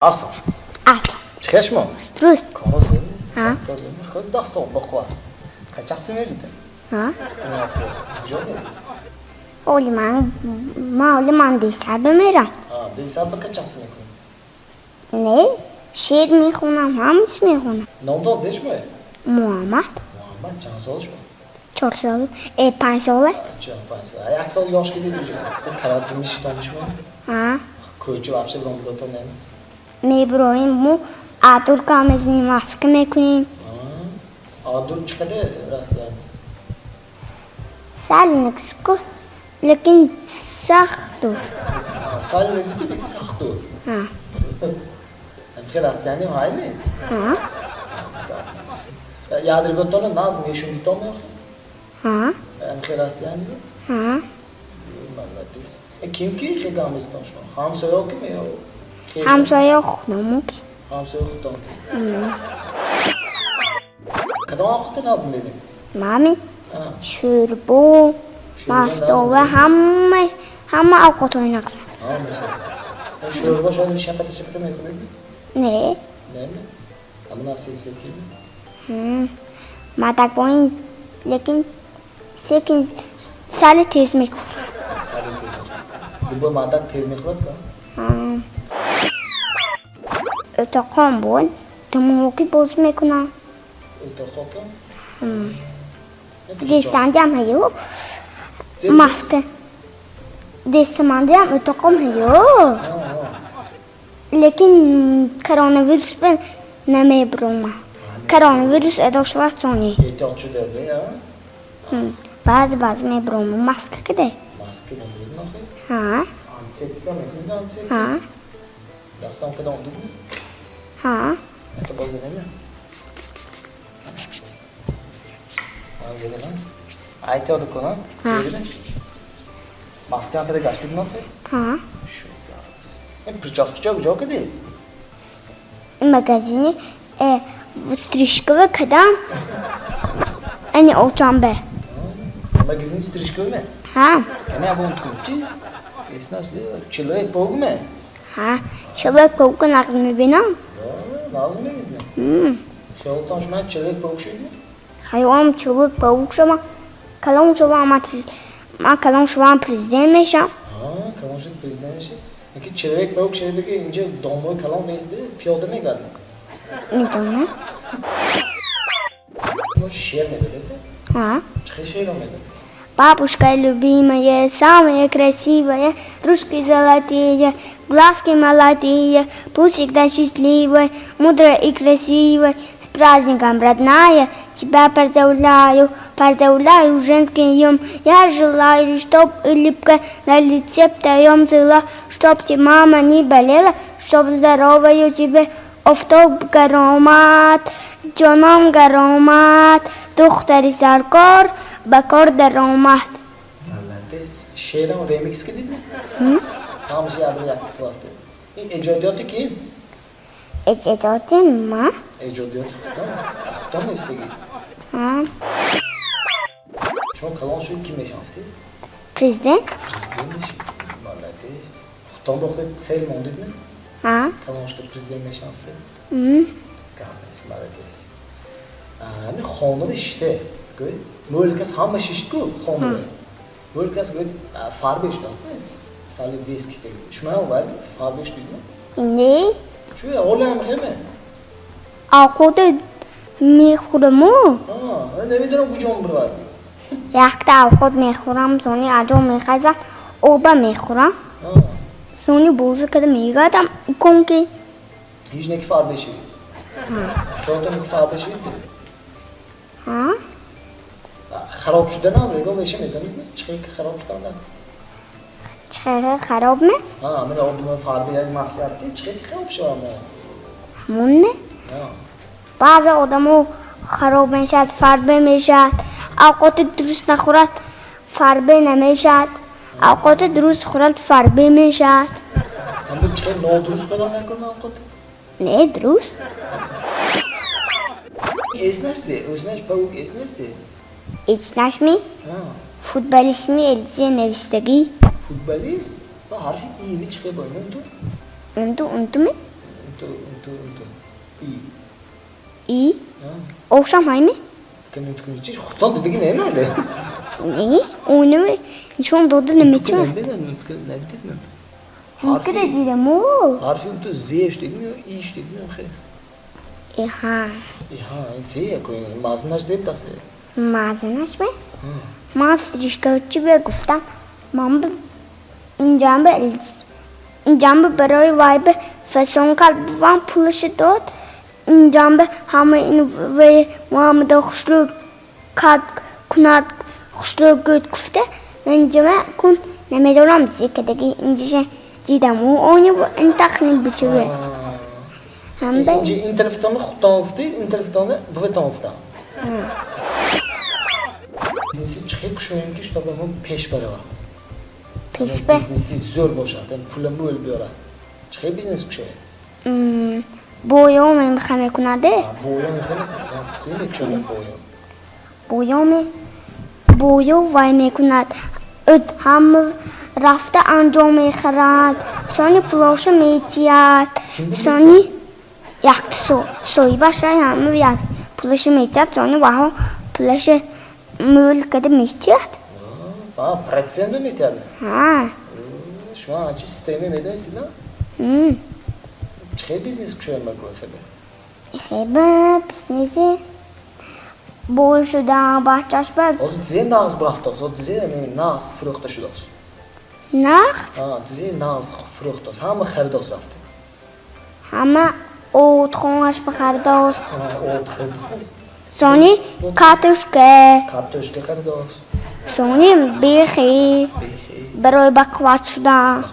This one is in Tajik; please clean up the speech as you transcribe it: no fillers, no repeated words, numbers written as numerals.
Аслан. Аслан. Чӣ хел шумо? Дуруст. Корҳо зӯр? Ҳа. Худ дасто ба қувват. Качақчи мерид? Ҳа? Тренировка куҷо мерид? Оли ман оли ман десад мерам. Десад ба качақчи мекунӣ? Не, шеър мехонам, ҳамаш мехонам. Номдон зе шумое? Муҳаммад. Муҳаммад чанд сола шумо? 4 сола, 5 сола. Чор, 5 сола. Як сол ёш кидид уже. Карате мешитони шумо? Ҳа. Кӯча вообще бромбудото нем? Меброем, мо адурка мезанем, маска мекунем. Адур чӣ қадар расстояние? Сал некску, лекин сахт дур. Сал наздик лекин сахт дур. Ҳа. Ҳамхел расстояние ҳайме? Ҳа. Ядриготона наз мешундитон меохи? Ҳа. Ҳамхел расстояние? Ҳа. Молодец. Ким ки хе гамистон шумо? Ҳамсоё ки ме ё? Ҳамсоё худамон ки. Ҳамсоё худтон ки. Кадом овқата назм медем? Мами? Шӯрбо, мастова, ҳама ҳама овқатҳои нағз. Шӯрбо шояд шапата шапата мехӯред? Не. Не? Ҳамон сек секи? Мадак бо ин, лекин секин сали тез мехӯрам. Сали тез мехӯрад. Любой мадак тез мехӯрад ба? Отоқон буд, думоки боз мекунам. Отоқотон? Десандиам ҳаё. Маска. Десамандиам отоқом ҳаё. Лекин коронавирус ба намебуромам. Коронавирус эдо шавад сони. Эҳтиёт шуда, а? Баъзе баъзе мебуромам. Маска киде? Маска мекунед нохи? Ҳа. Антисептика мекунед антисептика? Ҳа. Дастон кадом дидми? Ҳа. Это боз занем? Ман занем? Айто дукона? Ҳа. Маска када гаштид нохи? Ҳа. Шу. Ин прическа чо куҷо кадӣ? Магазини стрижкава кадам. Ани очамбе. Магазини стрижкава ме? Ҳа. Кани абон кун чи? Эснаш Человек паук ме? Ҳа, Человек паук нағз мебинам. Нағз мебинам. Хаёлтон шума Человек паук шудми? Хаёлам Человек паук шавам. Калон шавам, ман калон шавам президент мешам. Калон шуд президент меши? Яки Человек паук шавидаги инҷа домои калон нест, пиёда мегардад. Медонам. Шумо шеър медодед? Ҳа. Чӣ хел шеърро медодед? Бабушка любимая, самая красивая, ручки золотые, глазки молодые, пусть всегда счастливой, мудрая и красивой. С праздником, родная, тебя поздравляю, поздравляю женским днем. Я желаю, чтоб улыбка на лице твоем цвела, чтоб ты, мама, не болела, чтоб здоровою тебе офтоб каромат, ҷоном каромат, духтари саркор ба кор даромад. Молодец. Шеърам ремикс кардид? Ҳамаша ябр якта рафта. Ин эҷодиёти ким? Эҷодиёти ма? Эҷодиёти худтон? Худтон навистагӣ? Ҳа. Шумо калон шуд ким мешавфтед? Президент. Президент мешавед? Молодец. Худтон бо худ цель мондидми? Ҳа. Калон шуда президент мешавфтед? Гап нест, молодец. Ҳами хонава шиште, гӯй, мӯл кас ҳама шишт-ку хонава. Мӯл кас гӯй фарбе шудааст, сали вес кифтаги. Шумо вай фарбе шудидми? Не. Чӯ, ҳоле ҳам хеме? Овқото мехӯраму. Намедонам куҷо бирвад. Якта овқот мехӯрам, сони аҷо мехазам, оба мехӯрам. Сони бозӣ када мегардам, укон ки. Ҳеҷ не ки фарбе шавид? Хаёлтон ки фарбе шавид? Ҳа. Хароб шуданам ягон меша медонед? Чӣ хел ки хароб шудан? Чӣ хел хароб ме? Ҳа, ман одамои фарбе як маслиҳат ки чӣ хел хароб шавам? Ҳамон ме? Баъзе одамо хароб мешавад, фарбе мешавад. Овқоти дуруст нахӯрад, фарбе намешавад. Овқоти дуруст хӯрад, фарбе мешавад. Ҳамин чӣ хел нодуруст хӯрдан накунам овқот? Не, дуруст. Эснаш зе, эснаш паук эснаш зе? Эснаш ми? Футболист ми элзе навистагӣ. Футболист? Ба ҳарфи и ми чӣ хел бо? Унту? Унту, унту ми? Ту ту и. И ошам ҳайми? Чи худтон дидиги немале? Не, оинаве нишон дода наметавонам. Надидем. Ҳарфи дидаму. Ҳарфи ту зе шудигми и шудигми хе? Иҳа. Иҳа, ин зе ку мазмунаш зе будааст. Мазмунаш ме? Ман стрижкачи бе гуфтам, ман инҷамбе барои вай бе фасон кард, бувам пулаша дод, инҷамбе ҳама ин вай Муҳаммада хушрӯ кард кунад, хушрӯ гӯд гуфта, ман инҷама кун намедонам зе кадаги инҷаша дидам, ӯ они ин тахни бучаве. Ҳамбе ин тарафтонро худтон гуфтед, ин тарафтонро буватон гуфтам. Бизнеси чӣ хел кушоем, ки чтобы мо пеш баравад? Пеш ба? Бизнеси зӯр бошад, пула мӯл биёрад. Чӣ хел бизнес кушоем? Боё меха мекунаде? Боё меха мекунад. Зе мекушоем боё? Боё ме? Боё вай мекунад. Ӯд ҳама рафта анҷом мехӯрад, сони пулоша метиҳад, сони як соҳибаша ҳама як пулаша метиҳад, сони ваҳо пулаша мӯл када метиҳад. Процент метиҳад? Ҳа. Шумо анчи система медонистед, на? Чӣ хел бизнес кушоем ма хебе? Хебе бизнеси бой шуда бачаш ба. Ҳозир зе нағз бурафтааст, ҳозир зе нағз фурӯхта шудааст. Нағз? Зе нағз фурӯхтааст, ҳама харидост рафта. Ҳама отхонаш ба харидост. От харидост. Сони картошка. Картошка харидост. Сони бехи. Бехи. Барои бақувват шудан.